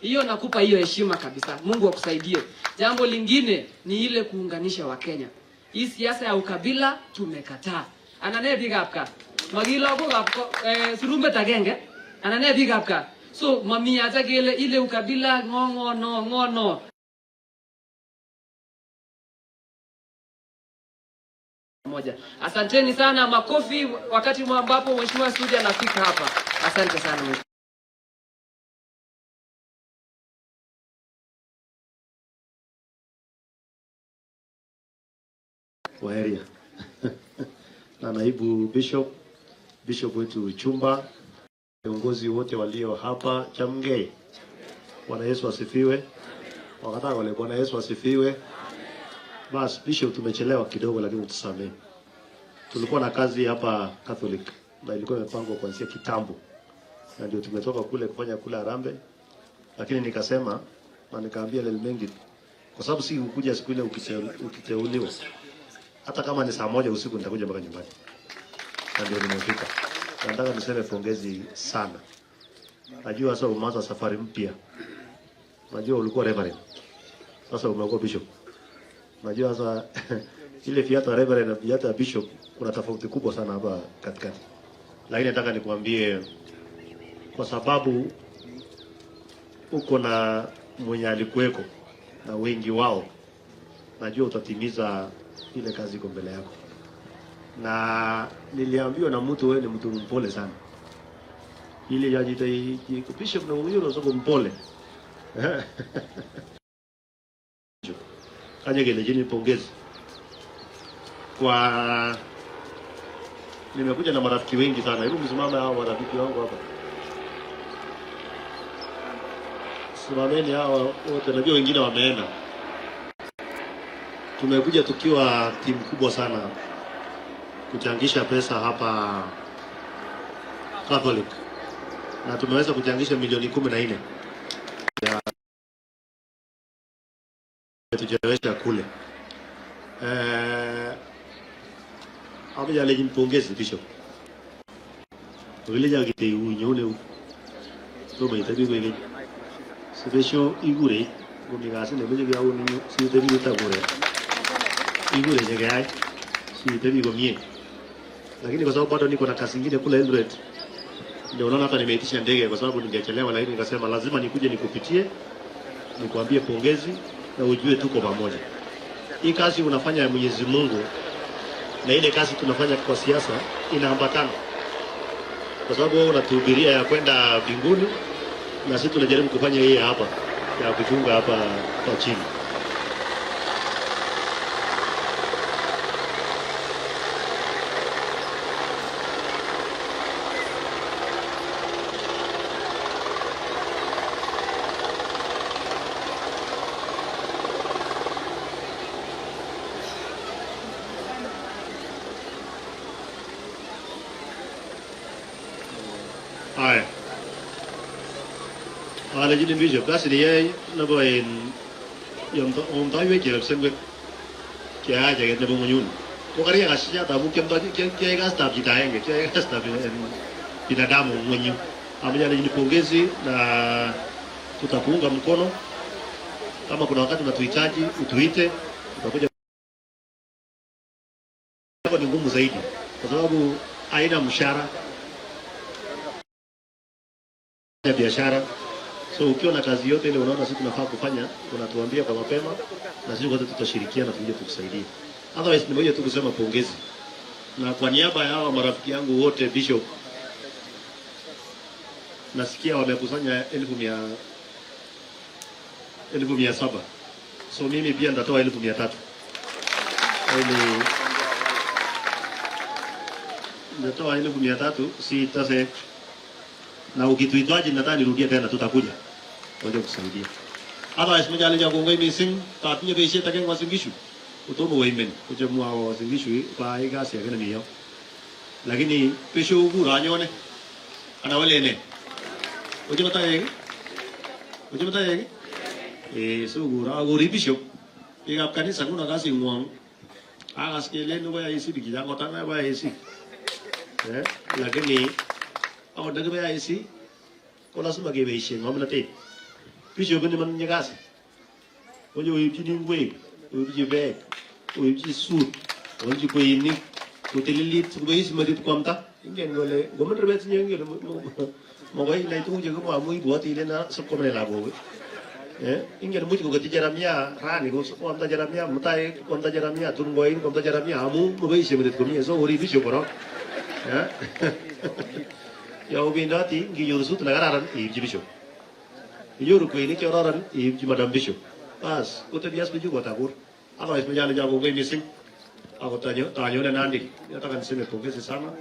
Hiyo nakupa hiyo heshima kabisa. Mungu akusaidie. Jambo lingine ni ile kuunganisha Wakenya. Hii siasa ya ukabila tumekataa. Anane biikab gaa. Makilagokab surumbet agenge. Anane biikab gaa. So mami haja kele ile ukabila ng'o no ng'o no. Moja. Asanteni sana, makofi wakati ambapo Mheshimiwa Sudi anafika hapa. Asante sana mheshimiwa. Wa area na naibu bishop, bishop wetu Chumba, viongozi wote walio hapa Chamgei. Bwana Yesu asifiwe. Wakataka wale, Bwana Yesu asifiwe. Bas, bishop, tumechelewa kidogo, lakini utusamee. Tulikuwa na kazi hapa Catholic na ilikuwa imepangwa kuanzia kitambo, na ndio tumetoka kule kufanya kule harambee, lakini nikasema na nikaambia Lelmengi, kwa sababu si kukuja siku ile ukiteuliwa, hata kama ni saa 1 usiku nitakuja mpaka nyumbani, na ndio nimefika. Nataka niseme pongezi sana. Najua sasa umeanza safari mpya. Najua ulikuwa reverend, sasa umekuwa bishop. Najua sasa ile viatu ya reverend na viatu ya bishop kuna tofauti kubwa sana hapa katikati. Lakini nataka nikuambie, kwa sababu uko na mwenye alikuweko na wengi wao, najua utatimiza ile kazi iko mbele yako. Na niliambiwa na mtu, wewe ni mtu mpole sana. Ile ya jita bishop na huyo unasoko mpole. Kanya kile jini pongezi. Kwa nimekuja na marafiki wengi sana. Hebu msimame hao marafiki wangu hapa. Simameni hao wote, najua wengine wameenda. Tumekuja tukiwa timu kubwa sana kuchangisha pesa hapa Catholic, na tumeweza kuchangisha milioni 14 ya tuchelewesha kule. Hapo jale jimpongeze bishop. Vile ja kite unyone to mai tabi ko ile. Sibesho igure gomi gasi ne meje bia uni si tabi ta gore. Igure je gai si tabi go mie. Lakini kwa sababu bado niko na kazi nyingine kule Eldoret, ndio unaona hata nimeitisha ndege kwa sababu ningechelewa, lakini nikasema lazima nikuje nikupitie, nikuambie pongezi na ujue tuko pamoja. Hii kazi unafanya ya Mwenyezi Mungu na ile kazi tunafanya kwa siasa inaambatana, kwa sababu wewe unatuhubiria ya kwenda mbinguni na sisi tunajaribu kufanya hii hapa ya kuchunga hapa kwa chini. Haya. Wale jini bishop kasi ni yeye nebo en yomtoiwek chepsengwet cheyaach nebo ng'unyuni. Ko kariakas choto amu kiyoe kasitab chito agenge, kiyoe kasitab binadamu ng'wenyu. Amoche alejini pongezi na tutakuunga mkono. Kama kuna wakati unatuhitaji utuite, tutakuja. Ni ngumu zaidi kwa sababu haina mshahara ya biashara. So ukiwa na kazi yote ile unaona sisi tunafaa kufanya, unatuambia kwa mapema na sisi wote tutashirikiana tuje tukusaidie. Otherwise nimekuja tu kusema pongezi. Na kwa niaba ya hawa marafiki yangu wote bishop, nasikia wamekusanya 1,700,000. So mimi pia nitatoa 300,000. Ili nitatoa 300,000 si tase. Na ukituhitaji nadhani nirudie tena, tutakuja. Tutakuja kusaidia. Otherwise mimi alija kongoi missing tatinye beishet age en Uasin Gishu. Kotomo koimen kochomwa Uasin Gishu kwa kasi age nemi yo. Lakini besho ukuro anyone. Ana wale ne. Ochome toek? Ochome toek? So ukuro akuri bishop. Biikab kanisa nguno kasing'wong akas kelen nebo AIC biik chechang kotam nebo AIC. Lakini akot ndakibe AIC ko lazima keboisien ng'omnotet. Bishop ni matinye kasi. Oye oipchini ngwek, oipchi beek, oipchi suit, oipchi kweinik, kotililit sikobois metit koamta. Ingen kole ngomin rubet sinye ingen kole mokoi inai tuguk chekimwoe amu ibwoti ile na sipkomine lagok. Eh, ingen much koketyi Jeremia rani koamta Jeremia mutai koamta Jeremia tun koin koamta Jeremia amu moboisie metit komie so orib bishop korok. Eh? Yo obendoti nginyoru suit nekararan iipchi bishop. Inyoru kweinik chekororon iipchi madam bishop. Bas kotebi as bichu kotakur. Otherwise mejali kongoi missing. Ako tanyone Nandi. Nataka niseme pongezi sana.